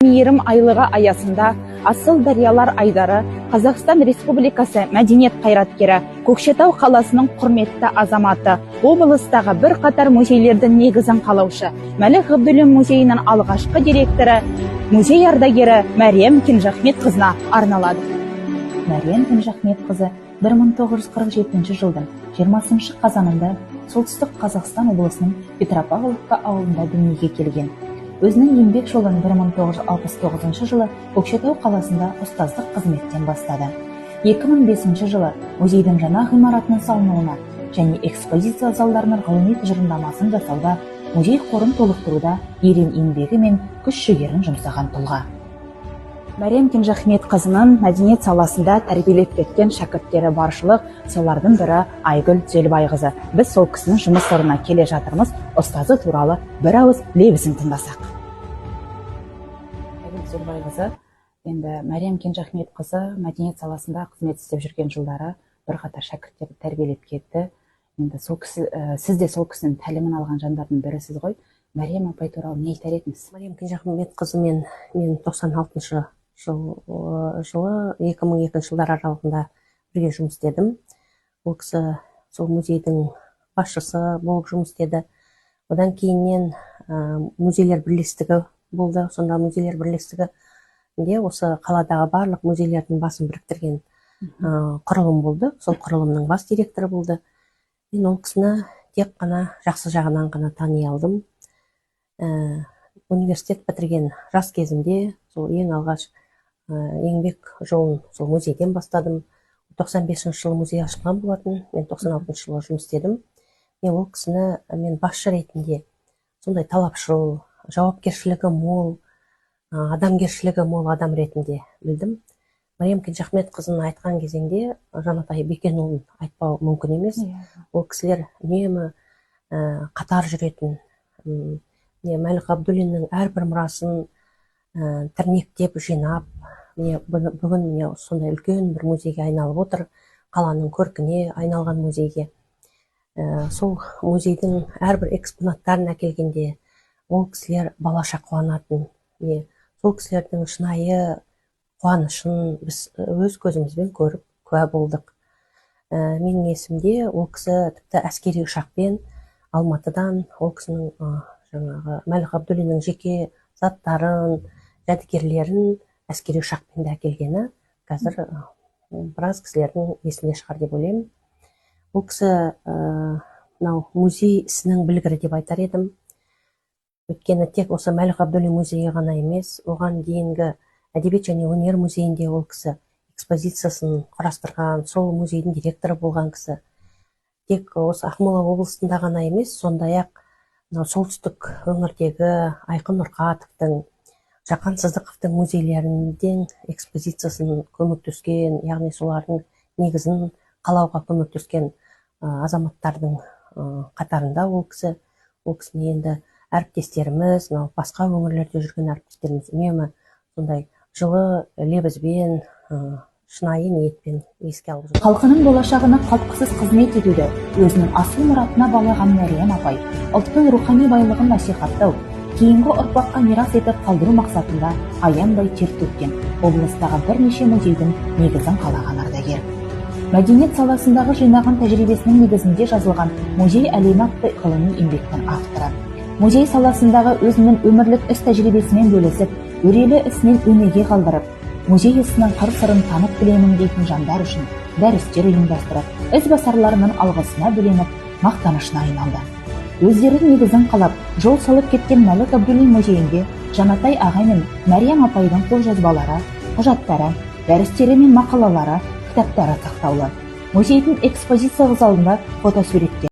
Мейірім айлығы аясында «Асыл дариялар» айдары Қазақстан Республикасы мәдениет қайраткері, Көкшетау қаласының құрметті азаматы, облыстағы бірқатар музейлердің негізін қалаушы, Мәлік Ғабдуллин музейінің алғашқы директоры, музей ардагері Мәриям Кенжахметқызына арналады. Мәриям Кенжахметқызы 1947 жылдың 20 қазанында Солтүстік Қазақстан облысының Петропавловка ауылында дүниеге келген. Өзінің еңбек жолын 1969 жылы Көкшетау қаласында ұстаздық қызметтен бастады. 2005 жылы музейдің жаңа ғимаратының салынуына және экспозиция залдарының ғылыми тұжырымдамасын жасауда, музей қорын толықтыруда ерен еңбегі мен күш жігерін жұмсаған тұлға. Мәриям Кенжахметқызының мәдениет саласында тәрбиелеп кеткен шәкірттері баршылық. Солардың бірі Айгүл Түзелбайқызы. Біз сол кісінің жұмыс орнына келе жатырмыз. Ұстазы туралы бір ауыз лебізін тыңдасақ. Айгүл Түзелбайқызы, енді Мәриям Кенжахметқызы мәдениет саласында қызмет істеп жүрген жылдары бірқатар шәкірттерді тәрбиелеп кетті. Енді сол кісі, сіз де сол кісінің тәлімін алған жандардың бірісіз ғой. Мәриям апай туралы не айтар едіңіз? Мәриям Кенжахметқызымен мен 96-шы жыл, жылы 2002 жылдар аралығында бірге жұмыс істедім. Ол кісі сол музейдің басшысы болып жұмыс істеді. Одан кейіннен музейлер бірлестігі болды. Сонда музейлер бірлестігінде осы қаладағы барлық музейлердің басын біріктірген құрылым болды. Сол құрылымның бас директоры болды. Мен ол кісіні тек қана жақсы жағынан ғана тани алдым. Университет бітірген жас кезімде сол ең алғаш еңбек жолын сол музейден бастадым. 95 жылы музей ашылған болатын, мен 96 жылы жұмыс істедім. Мен ол кісіні мен басшы ретінде сондай талапшыл, жауапкершілігі мол, адамгершілігі мол адам ретінде білдім. Мариям Кенжахметқызын айтқан кезеңде Жанатай Бекенұлын айтпау мүмкін емес. Ол кісілер үнемі қатар жүретін, міне, Мәлік Ғабдуллиннің әрбір мұрасын тірнектеп жинап, міне, бүгін, міне, сондай үлкен бір музейге айналып отыр, қаланың көркіне айналған музейге. Сол музейдің әрбір экспонаттарын әкелгенде ол кісілер балаша қуанатын. Міне, сол кісілердің шынайы қуанышын біз өз көзімізбен көріп куә болдық. Менің есімде, ол кісі тіпті әскери ұшақпен Алматыдан ол кісінің жаңағы Мәлік Ғабдуллиннің жеке заттарын, жәдігерлерін әскери ұшақпен де әкелгені қазір біраз кісілердің есінде шығар деп ойлаймын. Ол кісі мынау музей ісінің білгірі деп айтар едім. Өйткені тек осы Мәлік Ғабдуллин музейі ғана емес, оған дейінгі Әдебиет және өнер музейінде ол кісі экспозициясын құрастырған, сол музейдің директоры болған кісі. Тек осы Ақмола облысында ғана емес, сондай ақ мынау солтүстік өңірдегі Айқын Нұрқатовтың, Жақан Сыздықовтың музейлерінің экспозициясын көмектескен, яғни солардың негізін қалауға көмектескен азаматтардың қатарында ол кісі. Ол кісіні енді әріптестеріміз, мынау басқа өңірлерде жүрген әріптестеріміз үнемі сондай жылы лебізбен, шынайы ниетпен еске алып жүр. Халқының болашағына қалтқысыз қызмет етуді өзінің асыл мұратына балаған Мәриям апай ұлттың рухани байлығын насихаттау, кейінгі ұрпаққа мирас етіп қалдыру мақсатында аянбай тер төккен, облыстағы бірнеше музейдің негізін қалаған ардагер. Мәдениет саласындағы жинаған тәжірибесінің негізінде жазылған «Музей әлемі» атты ғылыми еңбектің авторы. Музей саласындағы өзінің өмірлік іс тәжірибесімен бөлісіп, өрелі ісінен өнеге қалдырып, музей ісінің қыр сырын танып білемін дейтін жандар үшін дәрістер ұйымдастырып, ізбасарларының алғысына бөленіп, мақтанышына айналды. Өздері негізін қалап, жол салып кеткен Мәлік Ғабдуллин музейінде Жанатай ағай мен Мәриям апайдың қолжазбалары, құжаттары, дәрістері мен мақалалары, кітаптары сақтаулы. Музейдің экспозициялық залында фотосуреттер